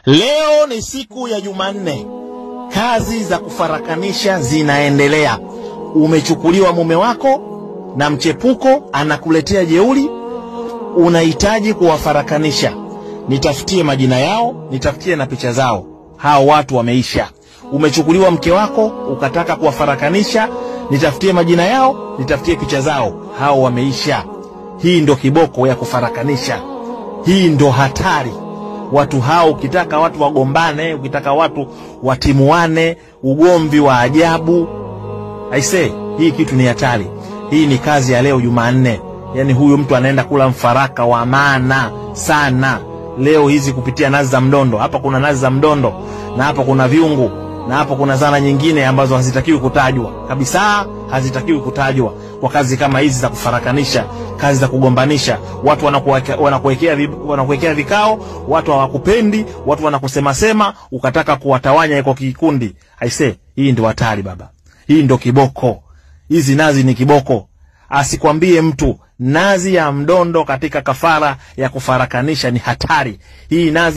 Leo ni siku ya Jumanne. Kazi za kufarakanisha zinaendelea. Umechukuliwa mume wako na mchepuko anakuletea jeuri, unahitaji kuwafarakanisha. Nitafutie majina yao, nitafutie na picha zao. Hao watu wameisha. Umechukuliwa mke wako ukataka kuwafarakanisha, nitafutie majina yao, nitafutie picha zao. Hao wameisha. Hii ndo kiboko ya kufarakanisha. Hii ndo hatari. Watu hao, ukitaka watu wagombane, ukitaka watu watimuane, ugomvi wa ajabu. I say, hii kitu ni hatari. Hii ni kazi ya leo Jumanne. Yaani huyu mtu anaenda kula mfaraka wa maana sana. Leo hizi kupitia nazi za mdondo. Hapa kuna nazi za mdondo, na hapa kuna viungu, na hapa kuna zana nyingine ambazo hazitakiwi kutajwa. Kabisa hazitakiwi kutajwa. Kwa kazi kama hizi za kufarakanisha, kazi za kugombanisha, watu wanakuwekea vikao, watu hawakupendi, watu wanakusema sema, ukataka kuwatawanya kwa kikundi. I say, hii ndio hatari baba. Hii ndio kiboko. Hizi nazi ni kiboko. Asikwambie mtu, nazi ya mdondo katika kafara ya kufarakanisha ni hatari. Hii nazi